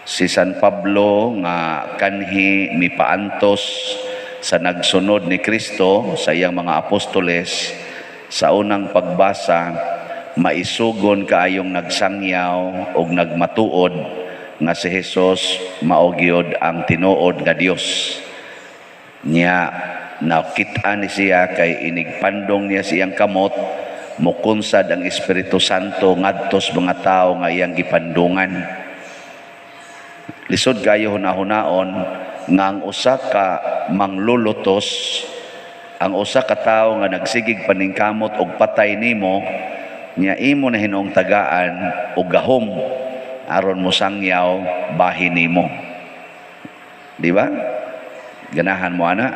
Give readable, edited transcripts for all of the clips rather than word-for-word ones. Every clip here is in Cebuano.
Si San Pablo nga kanhi mipaantos sa nagsunod ni Kristo sa iyang mga apostoles, sa unang pagbasa maisugon kaayong nagsangyaw og nagmatuod nga si Jesus mao gyud ang tinuod nga Dios. Nya nakit-an ni siya kay inigpandong niya siyang kamot, mukunsad ang Espiritu Santo ngadto sa mga tawo nga iyang gipandungan. Lisod kayo hunahunaon nga ang usa ka manglulutos, ang usa ka tawo nga nagsigig paningkamot og patay nimo, nya imo na hinuong tagaan og gahom aron mosangyaw bahin nimo. Di ba? Ganahan mo ana?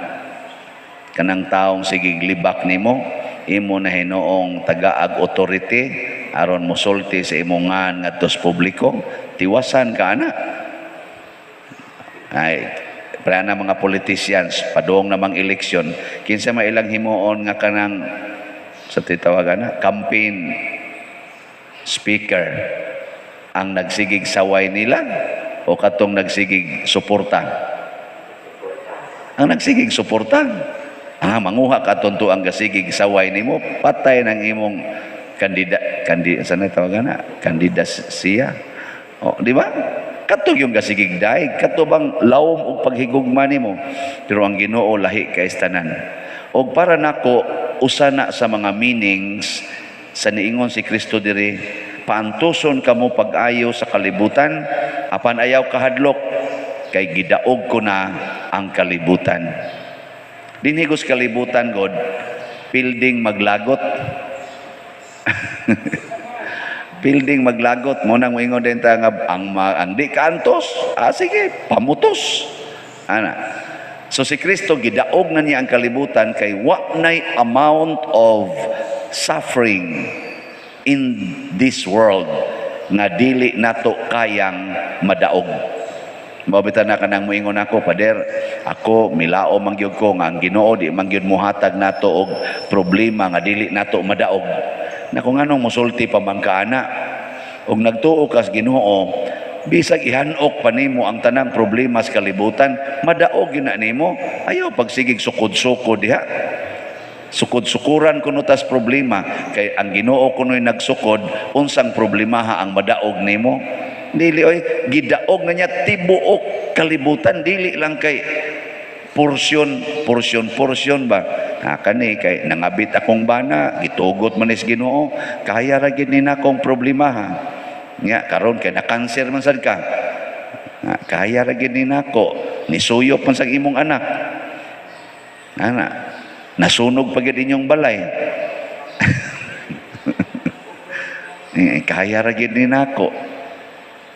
Kanang taong sigig libak nimo, imo na hinuong tagaag authority aron mosulti sa imong ngan ngadto sa publiko, tiwasan ka ana. Ay, para na mga politicians, padung namang eleksyon, kinsa may ilang himuon nga kanang sa titawagan na campaign speaker, ang nagsigig saway nila o katong nagsigig suporta? Ang nagsigig suporta. Ah, manguha ka tunto ang gasigig saway nimo, patay ng imong kandida kandi sa na tawagan na kandidasiya. O, di ba? Kato yung gasigig daig, kato bang lawom og paghigugma nimo? Pero ang Ginoo lahi kay tanan. Og para nako, usa na sa mga meanings sa niingon si Kristo diri, "Paantuson kamo pag-ayo sa kalibutan, apan ayaw kahadlok kay gidaog ko na ang kalibutan." Dinhi sa kalibutan god, pilding maglagot. Pilding maglagot mo nang moingon din ta nga ang di kaantos, ah, sige, pamutos. Ana. So si Kristo gidaog na niya ang kalibutan kay wa nay amount of suffering in this world nga dili nato kayang madaog. Mao bitaw na kanang moingon ako, "Pader, ako milao man gyud ko nga ang Ginoo di man gyud mohatag nato og problema nga dili nato madaog." Nako, nganong mosulti pa man ka ana? Og nagtuo kas Ginoo, bisag ihanok pa nimo ang tanang problema sa kalibutan, madaog gyud na nimo. Ayaw pagsigig sukod-sukod diha. Sukod-sukuran kuno tas problema kay ang Ginoo kuno'y nagsukod, unsang problemaha ang madaog nimo? Dili oy, gidaog na niya tibuok kalibutan, dili lang kay porsyon, porsyon, porsyon ba? Ha, kani kay nangabit akong bana, gitugot man is Ginoo, kaya ra gid ni nakong problema ha. Nya karon kay na cancer man sad ka. Ha, kaya ra gid ni nako, nisuyop man sa imong anak. Ana, nasunog pa gid inyong balay. Eh, kaya ra gid ni nako.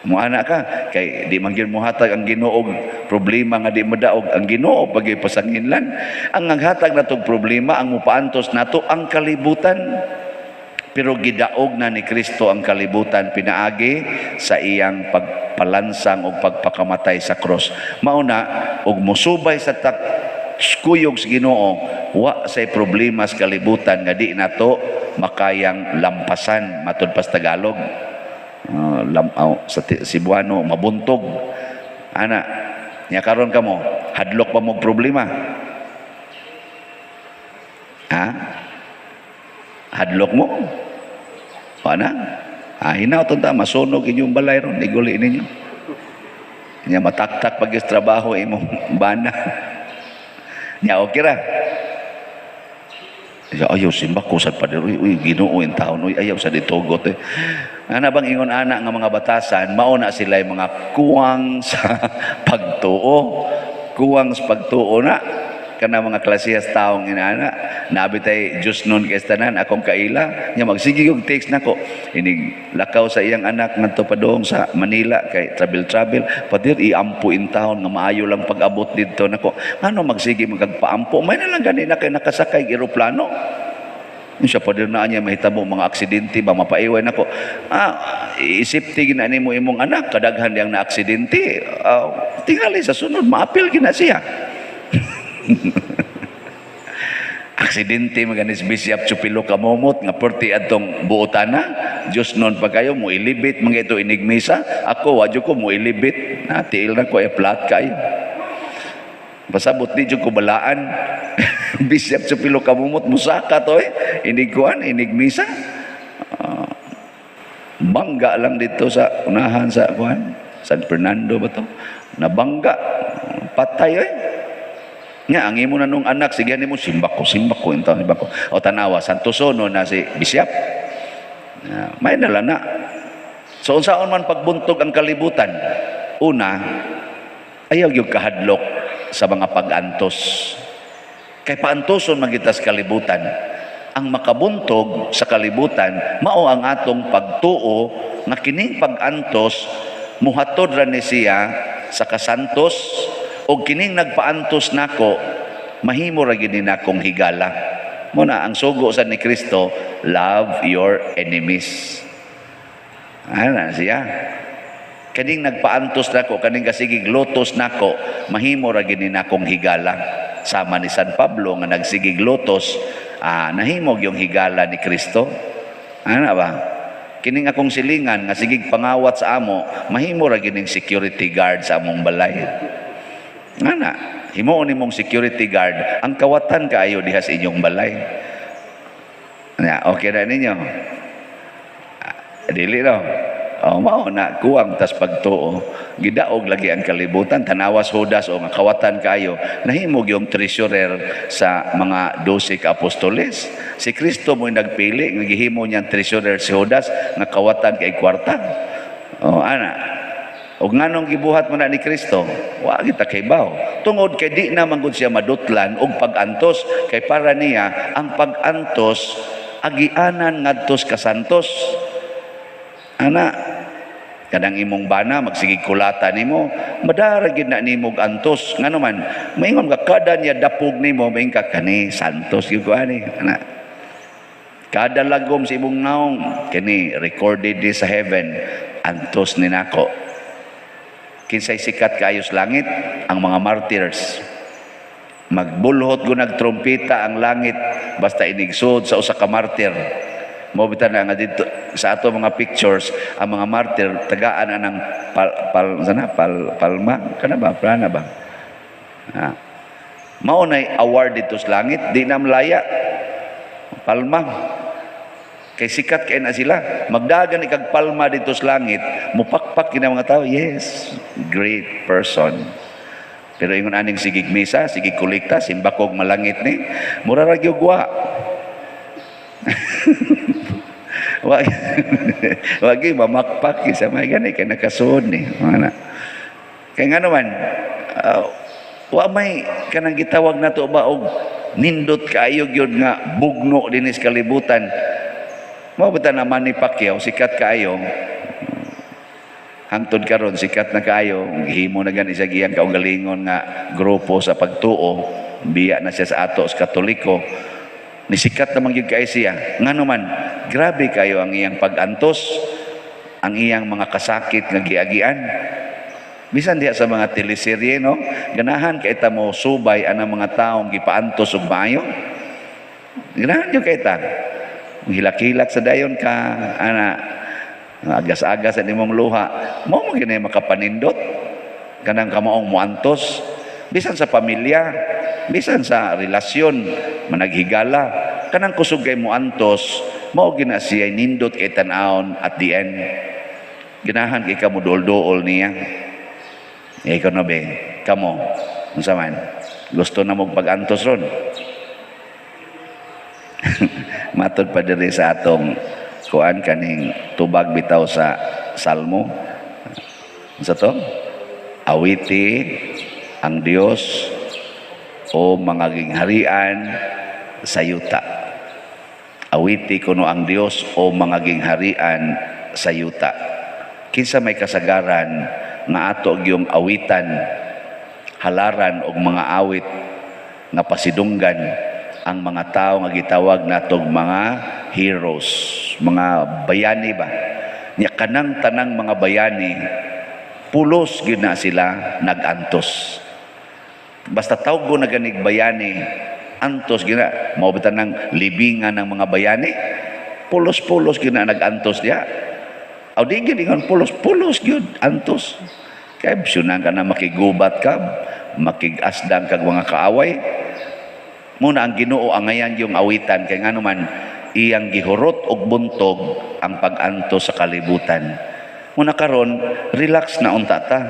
Mo ana ka kay di man gyud mohatag ang Ginoo problema nga di madaog. Ang Ginoo pag pasanginlan. Ang naghatag natog problema, ang mupaantos nato, ang kalibutan. Pero gidaog na ni Kristo ang kalibutan pinaagi sa iyang pagpalansang o pagpakamatay sa cross. Mao na og mosubay sa tak kuyog sa Ginoo, wa say problema sa kalibutan nga di nato makayang lampasan, matud pa sa Tagalog. Sa Cebuano, mabuntog. Ana, nya karon kamo, hadlok pa mo problema? Ha? Hadlok mo? Ana? Ah, hinaw ta masunog inyong balay ron, iguli ninyo. Nya mataktak pag trabaho imong bana. Nya okay ra. Ya, ayaw simba ko sa pader, uy, uy, Ginoo in taon, uy, ayaw sa ditugot eh. Ana bang ingon ana nga mga batasan, mao na sila mga kuwang sa pagtuo. Kuwang sa pagtuo na kana mga klasehas taong inana. Nabi tay Diyos nun kay tanan akong kaila nya magsige og text nako inig lakaw sa iyang anak ngadto padung sa Manila kay travel travel. "Pader, iampo in taon nga maayo lang pag-abot didto nako." Ngano magsige magpaampo? May na lang gani na kay nakasakay eroplano. Yung siya, "Pader, na niya mahitabo mga aksidente ba, mapaiway nako." Ah, isipti gina nimo imong anak, kadaghan diyang na aksidente. Tingali sa sunod maapil gina siya. Aksidente maganis Bishop Chupilo Camomot nga perti atong buotana. Diyos noon pa kayo mo ilibit mga ito inigmisa. Ako wa ko mo ilibit. Na tiil na ko e flat kayo. Pasabot di jud ko balaan. Bishop Chupilo Camomot musaka to eh. Inig kuan, inig misa. Bangga lang dito sa unahan sa kuan. San Fernando ba to? Nabangga. Patay eh. Nga, ang imo na nung anak, sige nimo, simbako, simbako, intaw, simbako. O tanawa, Santo Sono na si Bishop. May dala na. So, unsaon man pagbuntog ang kalibutan? Una, ayaw yung kahadlok sa mga pag-antos. Kay paantoson man kita sa kalibutan. Ang makabuntog sa kalibutan, mao ang atong pagtuo nga kining pag-antos muhatod ra ni siya sa kasantos o kining nagpaantos nako mahimo ra gyud ni nakong higala. Mo na ang sugo sa ni Kristo, love your enemies. Ana siya. Kaning nagpaantos nako, kaning kasigig lotos nako, mahimo ra gyud ni nakong higala. Sama ni San Pablo nga nagsigig lotos, nahimog yung higala ni Kristo. Ana ba? Kining akong silingan nga sigig pangawat sa amo, mahimo ra gyud ning security guard sa among balay. Ana, himuon nimong security guard ang kawatan kaayo diha sa inyong balay. Na, okay na ninyo? Ah, dili no. Oh, mao na kuwang tas pagtuo. Gidaog lagi ang kalibutan, tanawas Judas o nga kawatan kayo, nahimog yung treasurer sa mga 12 ka apostoles. Si Kristo mo'y nagpili nga gihimo niyang treasurer si Judas nga kawatan kay kwarta. Oh, ana. Og nganong gibuhat mo na ni Kristo? Wa kita kaybaw. Tungod kay di na man gud siya madutlan og pag-antos, kay para niya ang pag-antos agianan ngadto sa kasantos. Ana, kanang imong bana magsigig kulata nimo, madara gid na nimo og antos. Ngano man, maingon ka kada niya dapog nimo, maingon ka kani santos gyud ko ani. Ana. Kada lagom sa imong naong kini recorded di sa heaven, antos ni nako. Kinsay sikat kaayo sa langit? Ang mga martyrs. Magbulhot ko nagtrompeta ang langit basta inigsud sa usa ka martyr. Mao bitaw na nga dito sa ato mga pictures ang mga martyr tagaan anang pal, pal sana pal, palma kana ba, prana ba? Ah. Mao nay award dito sa langit, di na malaya. Palma. Kay sikat kay na sila. Magdagan ikag palma dito sa langit, mupakpak kina mga tao, yes, great person. Pero ingon aning sigig misa, sigig kolekta, simbakog malangit ni, mura ra gyud wa. Wa wagi mamakpak sa may gani kay nakasuod ni. Ana. Kay ngano man, wa may kanang gitawag nato ba og nindot kaayo gyud nga bugno dinhi sa kalibutan. Mao ba na Manny Pacquiao sikat kaayo. Hangtod karon sikat na kaayo, gihimo na gani siya giyang kaugalingon nga grupo sa pagtuo, biya na siya sa ato sa Katoliko. Nisikat naman gyud kaayo siya. Ngano man, grabe kayo ang iyang pag-antos, ang iyang mga kasakit nga giagian. Bisan diha sa mga teleserye, no? Ganahan kay ta mo subay anang mga taong gipaantos og maayo. Ganahan gyud kay ta. Hilak-hilak sa dayon ka, ana, agas-agas sa nimong luha. Mao man gyud makapanindot kanang kamaong moantos bisan sa pamilya, bisan sa relasyon, managhigala, kanang kusog kay moantos, mao gina siya nindot kay tan-awon at the end. Ganahan kay kamo duol-duol niya. Eh, ikaw na be, kamo, unsa man, gusto na mo pag-antos ron. Matod pa diri sa atong kuan kaning tubag bitaw sa Salmo. Unsa to? Awiti ang Dios o mga gingharian sa yuta. Awiti kuno ang Dios o mga gingharian sa yuta. Kinsa may kasagaran nga ato gyung awitan, halaran og mga awit nga pasidunggan ang mga tao nga gitawag natog mga heroes, mga bayani ba? Nya kanang tanang mga bayani pulos gyud na sila nag-antos. Basta tawgo na ganig bayani, Antos gina. Mao bitaw ng libingan ng mga bayani. Pulos-pulos gina nag-antos diha. Aw, di gyud ingon pulos-pulos gyud antos. Kay syunan ka na makigubat ka, makig-asdang kag mga kaaway. Muna ang Ginoo angayan yung awitan kay ngano man iyang gihurot og buntog ang pag-antos sa kalibutan. Muna karon, relax na unta ta.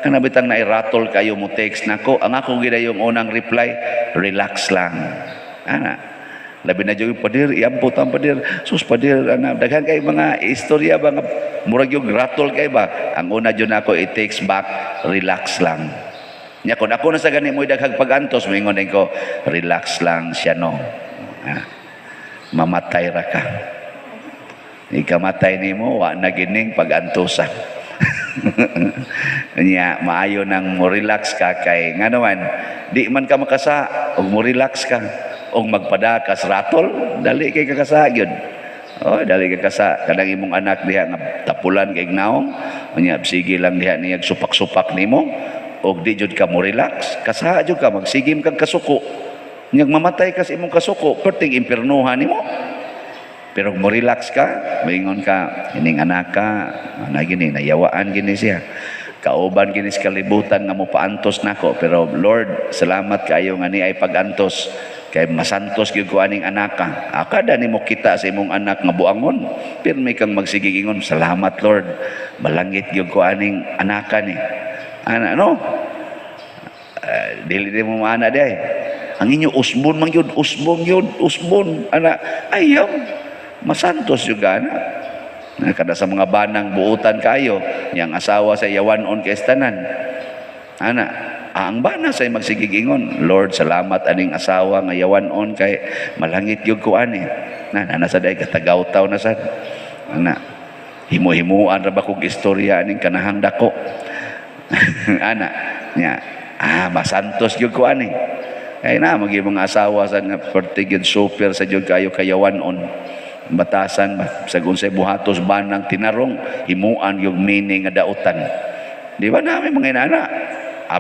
Kana bitang nairatol kayo mo text nako, ang ako gid yung unang reply, "Relax lang." Ana. Labi na jud, "Pader, iampo ta, pader. Sus, pader," ana, daghan kay mga istorya ba nga murag yung ratol kay ba. Ang una jud nako i-text back, "Relax lang." Nya kon ako na sa gani mo daghang pag-antos, moingon din ko, "Relax lang siya, no." Ha? Mamatay ra ka. Ikamatay nimo, wa na gining pag-antosa. Nya maayo nang mo relax ka kay ngano man di man ka makasa og mo relax ka og magpadakas ratol, dali kay kakasa gyud. Oh, dali kay kasa kanang imong anak diha nga tapulan kay naong, unya sige lang diha niya supak-supak nimo og di jud ka mo relax, kasa jud ka, magsigim kag kasuko. Nya mamatay ka sa imong kasuko, perting impiernohan nimo. Pero mo relax ka, maingon ka, "Ining anak ka, ana gini, nayawaan gini siya. Kauban gini sa kalibutan nga mo paantos nako, pero Lord, salamat kayo nga ni ay pagantos kay masantos gyud ko aning anaka." Akada nimo kita sa imong anak nga buangon, pirmi kang magsigigingon, "Salamat, Lord. Malangit gyud ko aning anaka ni." Ana no? Dili di mo maana di ay. Ang inyo usbon man yun, usbon yun, usbon. Ana, ayaw. Masantos yung ana. Na kada sa mga banang buutan kayo, yang asawa sa yawanon kay tanan. Ana, ang bana sa magsigigingon, "Lord, salamat aning asawa nga yawanon kay malangit gyud ko ani." Na na sa day katagaw-taw na sad. Ana, himo-himuan ra ba kog istorya aning kanahang dako. Ana, nya, masantos gyud ko ani. Kay na magi mga asawa sa nga perti gyud super sa gyud kayo kayawanon. Batasan ba sa unsay buhatos banang tinarong, himuan yung meaning nga dautan. Di ba namin mga inana?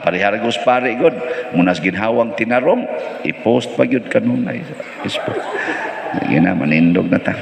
Parihargos pare god. Munas ginhawang tinarong, i-post pa gyud kanunay sa Facebook. Sige na, manindog na ta.